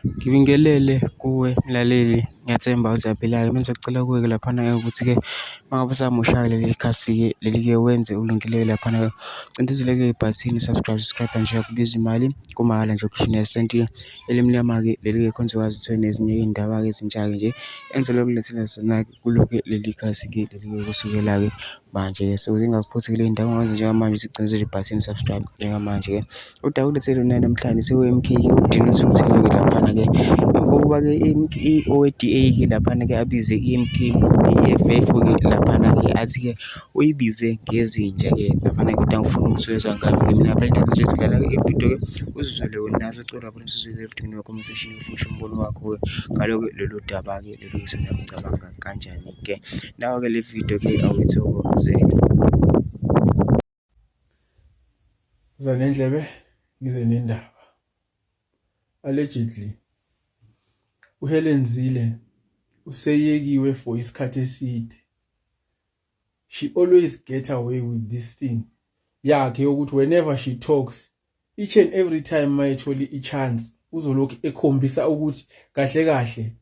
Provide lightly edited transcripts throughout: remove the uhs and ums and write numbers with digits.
Ngibingelele kuwe mlaleli, ngiyathemba uyaphila-ke. Mina ngisacela kuwe-ke laphana-ke ukuthi-ke uma ngabe usamusha-ke leli khasi-ke leli-ke wenze okulungileyo laphana-ke. Cindezela-ke ibhathini u-subscribe, subscribe nje akubizi imali, kumahhala nje ukhishwa nesenti elimnyama-ke leli-ke khona uzokwazi ukuthola nezinye iy'ndaba-ke ezintsha-ke nje engizobe ngilethela zona-ke kulo-ke leli khasi-ke leli-ke kusukela-ke manje-ke. So zingakuphuthi-ke le y'ndaba ongakwenza njengamanje ukuthi ucindezele ibhathini u-subscribe njengamanje-ke. Udaba olethele lona namhlanje sewe-M_K-ke uDini uthukuthele-ke laphana-ke emva kokuba-ke owe-D_A-ke laphana-ke abize i-M_K ne-E_F_F-ke laphana-ke athi-ke uyibize ngezinja-ke laphana-ke kodwa angifuni ukuzwezwa ngami-ke mina phela into nje dlala-ke ividiyo-ke uzizwele wena socela lapho usizwele evidweni comment section ufushe umbono wakho-ke ngalo-ke lolu daba-ke lolu ukuthi wena ucabanga kanjani-ke. Nawe-ke le video-ke awuyithokozele. Uza nendlebe ngize nendaba. Allegedly uHelen Zille useyekiwe for isikhathi eside. She always get away with this thing yakhe yokuthi whenever she talks each and every time mayethola i-chance uzolokhu ekhombisa ukuthi kahle kahle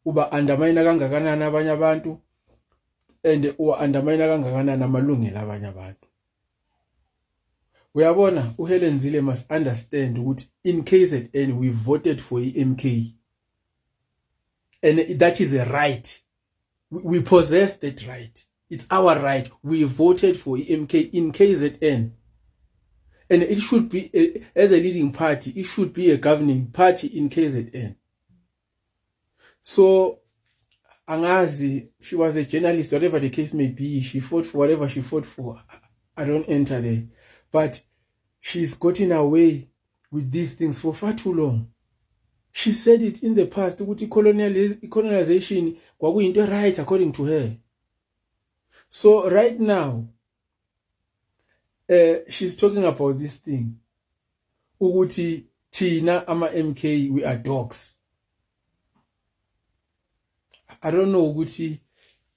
uba undermine kangakanani abanye abantu and uwa undermine kangakanani amalungelo abanye abantu. Uyabona uHelen Zille must understand ukuthi in KZN we voted for iMK and that is a right. We possess that right. It's our right. We voted for iMK in KZN and it should be a, as a leading party, it should be a governing party in KZN. So angazi, she was a journalist, whatever the case may be, she fought for whatever she fought for. I don't enter there, but she's gotten away with these things for far too long. She said it in the past ukuthi colonization kwakuyinto right according to her. So right now she's talking about this thing ukuthi thina ama MK we are dogs. I don't know ukuthi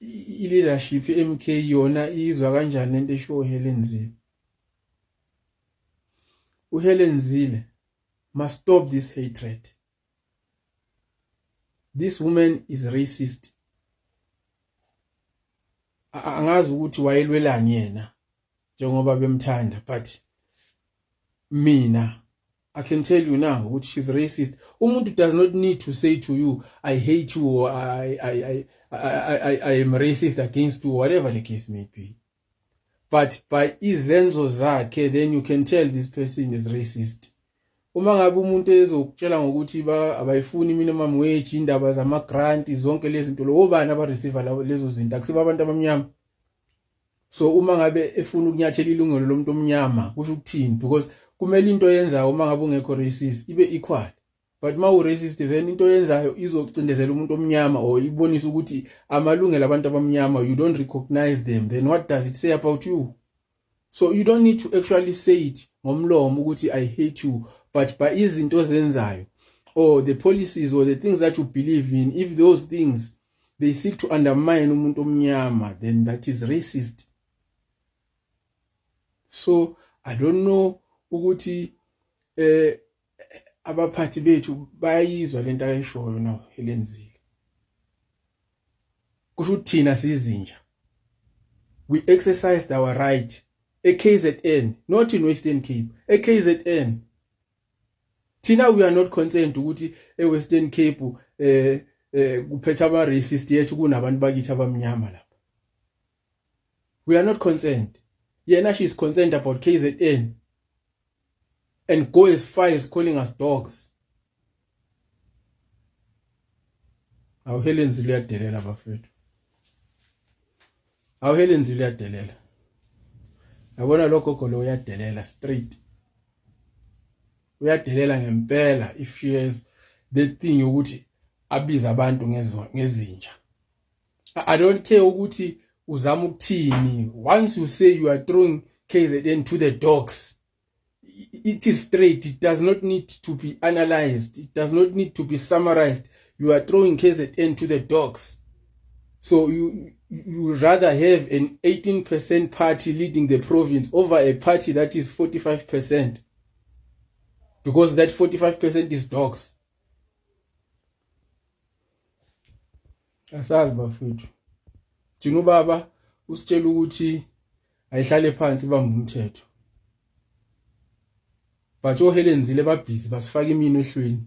i leadership MK yona izwa kanjani lento esho Helen Zille. uHelen Zille must stop this hatred. This woman is racist. Angazi ukuthi wayelwelani yena njengoba bemthanda, but mina I can tell you now ukuthi she's racist. Umuntu does not need to say to you I hate you or I am racist against you, whatever the case may be, but by izenzo zakhe then you can tell this person is racist. Uma ngabe umuntu ezokutshela ngokuthi abayifuni minimum wage, indaba zama grant, zonke lezi zinto, lo obani aba receive lezo zinto? Akusibo abantu abamnyama? So uma ngabe efuna ukunyathela ilungelo lomuntu omnyama, kusho ukuthini? Because kumele into oyenzayo uma ngabe ungekho racist ibe equal, but uma u-racist then into oyenzayo izocindezela umuntu omnyama or ibonise ukuthi amalungelo abantu abamnyama you don't recognize them. Then what does it say about you? So you don't need to actually say it ngomlomo ukuthi I hate you, but by izinto ozenzayo or the policies or the things that you believe in, if those things they seek to undermine umuntu omnyama, then that is racist. So I don't know ukuthi abaphathi bethu bayayizwa lento ayishoyo na Helen Zille. Kusho ukuthi thina sizinja. We exercised our right eKZN, not in Western Cape, eKZN. Thina we are not concerned ukuthi eWestern Cape kuphethe ama racist yethu kunabantu bakithi abamnyama lapha. We are not concerned. Yena she is concerned about KZN and go as far as calling us dogs. Awu, Helen Zille uyadelela bafethu. Awu, Helen Zille uyadelela. Yabona lokho gogo lo uyadelela straight. Uyadelela ngempela if she has the thing ukuthi abiza abantu ngezinja. I don't care ukuthi uzama ukuthini. Once you say you are throwing KZN to the dogs, it is straight. It does not need to be analyzed, it does not need to be summarized. You are throwing KZN to the dogs. So you rather have an 18% party leading the province over a party that is 45%, because that 45% is dogs. Asazi bafethu. Thina ubaba usitshela ukuthi ayihlale phansi ibambe umthetho. But oHelen Zille babhizi basifaka imino ehlweni.